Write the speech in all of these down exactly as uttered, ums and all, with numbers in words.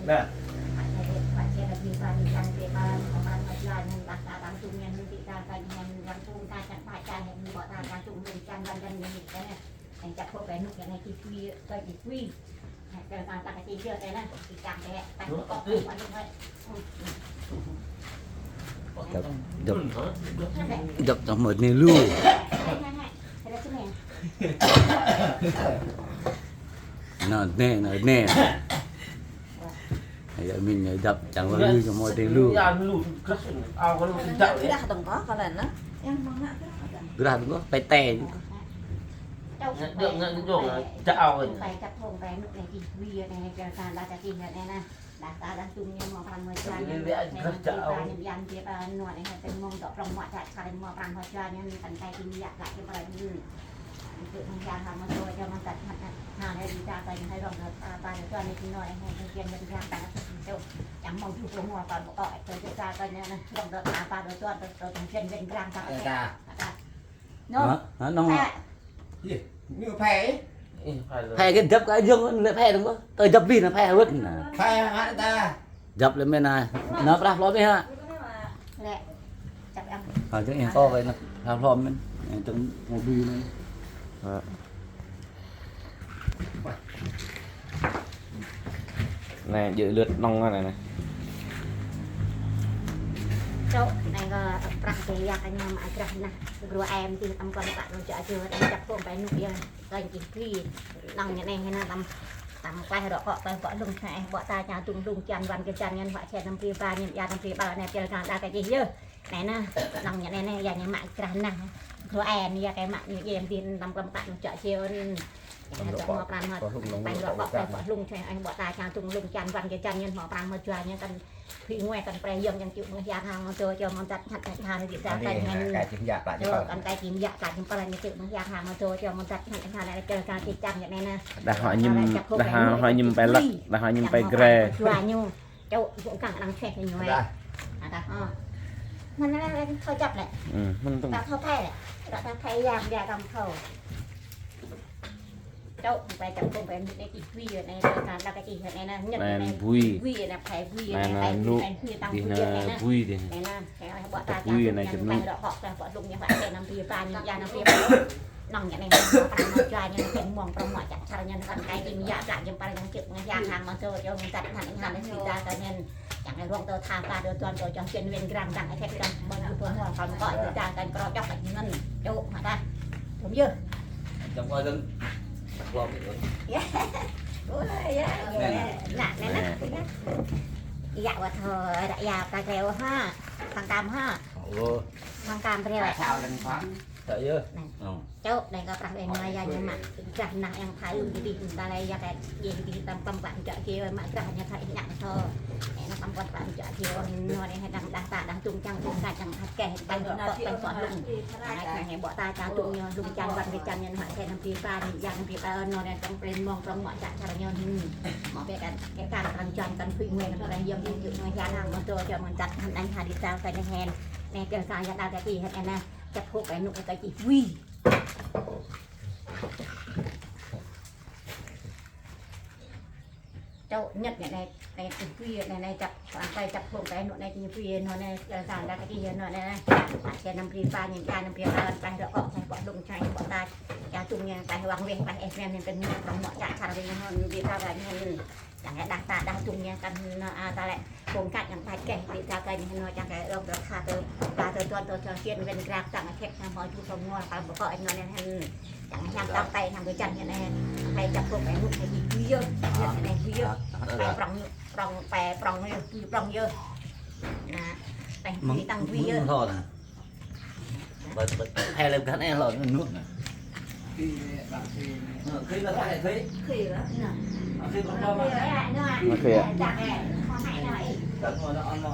Nah. Dŏp, dŏp, dŏp, dŏp, dŏp, dŏp, dŏp, dŏp, dŏp, dŏp, Nă, nă, nă, nă. Ayă min ñu dăp čang wơ̆ lu ñu mơ̆ tê lu. Grah tong kơ, kơ lĕ nă. Grah tong kơ, pơtê. Hă? Hă, nong hă? Ih, phai lơ. Phai kơ dăp kơ ayŏng, lĕ phai dong kơ. Tơ dăp ƀlĭ nă, phai wơ̆t nă. Phai hă ta? Dăp lĕ mơ̆n nă. Nă prah hlom ih hă? Lĕ. Dăp em. Hă, čang ih kơ kơ nă. Prah hlom mơ̆n. Ih čang mơ̆ ƀlĭ nă. Hă. Anai, djơ̆ lơ̆t nong anai anai. Čô, anai kơ prah kơ yă kơ ñu mă grah nă. Gru em tih tăm kơm kă nong čô čô, tăm čăp phung pai nuk yơh. Kơ čih pi. Nong ñu anai hơnă tăm, tăm klaih rơkŏ, klaih bŏ lung, kơ ih bŏ ta ča tung lung, čan wan kơ čan ñan, huă čan năm pri ba, ñan ia năm pri ba, anai pil kơ ta kơ čih yơh. Anai nă, nong ñu anai nă, ia ñu mă grah nă. Gru em ia kơ mă ñu yem tih tăm kơm kă nong čô čô. Ih, hă, čô mơ̆ pran hă, pai rơkŏ, pai bŏ lung, čai, ih, bŏ ta ča tung lung, čan wan kơ čan ñan, mơ̆ pran mơ̆ jua ñan kăn, phi ngui kăn pre yơng yang ču mơ̆ yang hăng mơ̆ čô, čô mơ̆ tat hă, hă, hă, hă, kăn kai kim yă, kăn kai kim yă, kăn kim pran ñan ču mơ̆ yang hăng mơ̆ čô, čô mơ̆ tat hă, hă, hă, čô kăn kim čan ñan anai nă. Đah hă ñim, đah hă ñim pai lăk, đah hă ñim pai gre. Jua ñu. Čô, ƀu kăng arăng seh ñu ai. Đah. Đah, hă. Mơ̆n lĕ, lĕ, thâo čăp lĕ. Ư, mơ̆n tơ̆ng. Ta thâo phai lĕ. Ta, ta phai yam, yă tăm thâo. Čô, pai čăp kông, pai mĭn anai čih bui anai, ta, ta, ta čih anai nă, ñĕt anai. Anai bui. Bui anai, phai bui anai, anai pai bui, pai bui, tăm bui anai nă. Anai bui dih. Anai nă, ih, bŏ ta ča tung lung, pai rơkŏ, pai bŏ lung ñu, pai năm pri ba ñu, ia năm pri ba. Nong ñu anai, mơ̆ pran mơ̆ jua ñu, kăn mơ̆ng prong mơ̆ čăk čar ñu, kăn kai kim yă, plă jim pran ñu ču mơ̆ yang hăng mơ̆ čô, čô mơ̆ tat hăn ih hăn ih ta kơ ñu. Čang ai rong tơ tha pa tơ tuan tơ čang čen wen grang dang ai thek dang mơ̆n ih pơmơ̆ kăn kơ ih ta kăn krô čŏk kăn ñu ngăn. Čô mă ta. Tơm yơh. Čang kơ dang. Lom yơh. Yă. Ôi, yă, yă. Nă, nă, nă. Yă wă thơ, ră yă ta kreo hă. Thăng tam hă. Ơ. Thăng tam kreo. Sao lăng thăng. Tơ yơh. Nă. Ơ. Čô, đah kơ prah đah nă ia ñu mă grah nă yang phai ư dih, ta lĕ ia kơ dih dih tăm pơm pơm čô čô mă grah ñu phai ñă thâo. Ih, nă tăm pơm pơm čô čô, ñu anai hă dang đah ta đah tung čang tung ka čang hă kơ, pai bŏ pai bŏ lung. Anai kơ ih bŏ ta ča tung ñu lung čan wan kơ čan ñu hă kơ năm pri ba ñu, ia năm pri ba ñu anai tăm plen mơ̆ng prong mơ̆ čăk čar ñu. Mơ̆ pĕ kăn, kơ kăn kăn čan kăn phi ngui kăn kăn yơm yơm yơm yang hăng mơ̆ čô čô mơ̆ tat hăn anai hă dih ta kơ ñu hên. Anai kơ kăn ia ta kơ ti hên anai. Čăp hŏk pai nuk kơ čih bui. Čô ñĕt ñu anai, anai čih bui, anai, anai čăp, pai čăp hŏk pai nuk anai čih bui, ñu anai, čang ta kơ čih ñu anai. Pai ča năm pri ba ñu, ča năm pri ba, pai rơkŏ, pai bŏ lung, čai bŏ ta. Ča tung ñu, pai wang weh, pai ih men, ñu kăn ñu prong mơ̆ čăk čar ñu, ñu bi ta kơ ñu. Čang ai đah ta, đah tung ñu kăn, a, ta lĕ. Kông kăt yang pai kơ, bi ta kơ ñu ñu čang ai rong tơ tha tơ, ta tơ tuan tơ čang čen wen grang dang ai thek ñu mơ̆ ču tơ ngua kăn bơkơ ñu anai hăn. Čang ai hiam tang pai hiam kơ čan ñu anai. Pai čăp kông pai nuk ñu čih bui yơh. Ñu anai bui yơh. Pai prong, prong, pai prong yơh, bui prong yơh. Nă, pai bui tang bui yơh. Bơ̆t, bơ̆t, hai lăm gah anai lŏn anŭn nŭt nă. Khơi lă, khơi. Khơi lă. Khơi lă. Khơi lă.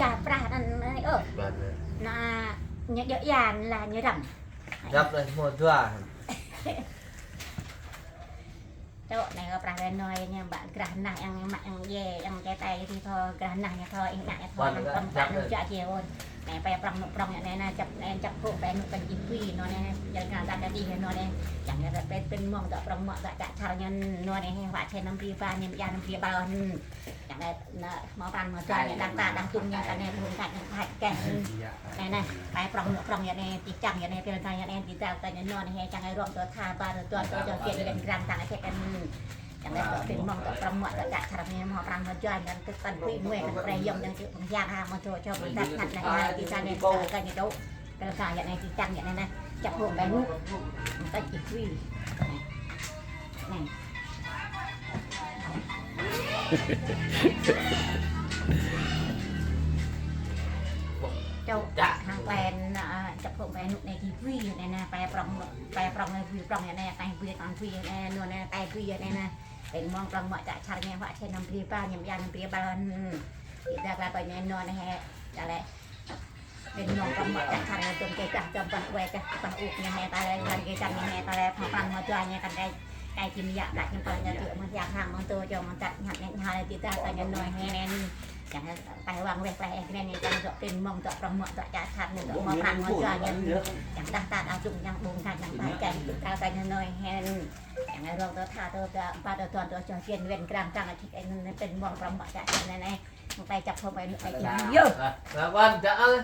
Čah prah anŭn anai, ơ. Anŭn, ñu djơ̆ yan lah ñu răm. Răm lah hmâo dua. Čô anai kơ prah rơnơi ñu ƀă grah nah yang mă yang djai yang čơtai ri thâo grah nah ñu thâo ih ngă ñu thâo anŭn pơm pă anŭn čă djai ôn. Anai pai prŏng anŭn prŏng anai na čăp anai čăp kơ pai anŭn kơ ih pui anŭn anai. Jal kơ ta kơ ih anŭn anai. Yang anai pai pơ̆n mơ̆ng tŏ prŏng mơ̆ tŏ čă čar ñu anŭn anai hua čai năm ri ba ñu ya năm ri ba anŭn. Yang anai na hmâo pran hmâo juăl ñu đang ta đang tung ñu kơ anai ƀuh kơ ñu thai kơ. Anai anai pai prŏng anŭn prŏng ñu anai ti čang ñu anai pil ta ñu anai ti ta kơ ñu anŭn anai čang ai rŏng tŏ tha ba tŏ tuan tŏ čô kiên lĕ grang tang ai kơ. Yang anai tŏ pơ̆n mơ̆ng tŏ prŏng mơ̆ tŏ čă čar ñu hmâo pran hmâo juăl ñu kơ kăn pui mui kăn pre yŏng ñu čư̆ pơng yang ha mơ̆ tŏ čô pơng ta kăn anai ha ti ta anai tŏ kơ anai tŏ. Kơ anai anai ti čang anai anai. Čăp hŏng bai anŭn. Tŏ ih pui. Anai. Čô hăng plen, ơ, čăp hŏng bai anŭn anai ih pui anai anai pai prŏng pai prŏng anai pui prŏng anai pai pui tŏng pui anai anŭn anai pai pui anai anai. Pơ̆n mơ̆ng prŏng mơ̆ čă čar ñu hua čai năm ri ba ñu ya năm ri ba anŭn. Ih dah kơ pai ñu anŭn anai he. Čă lĕ. Pơ̆n mơ̆ng prŏng mơ̆ čă čar ñu tŏm kơ čah tŏm pah wai čah pah uk ñu he ta lĕ kăn kơ čang ñu he ta lĕ hmâo pran hmâo juăl ñu kăn kơ kơ kim ya kơ kim pah ñu čư̆ mơ̆ yang hăng mơ̆ tŏ čô mơ̆ čă ñu ñu hal ti ta kơ ñu anŭn he anai. Yang pai wang weh pai ih kơ anai ñu čang tŏ pơ̆n mơ̆ng tŏ prŏng mơ̆ tŏ čă čar ñu tŏ hmâo pran hmâo juăl ñu. Yang dah ta ta tung yang ƀuh kơ yang pai kơ ta kơ ñu anŭn he. Yang anai rŏng tŏ tha tŏ ta ba tŏ tuan tŏ čô kiên wen grang tang ih kơ anai pơ̆n mơ̆ng prŏng mơ̆ čă čar anai anai. Pai čăp hŏng bai anŭn pai ih pui yơh. Ơ, ơ.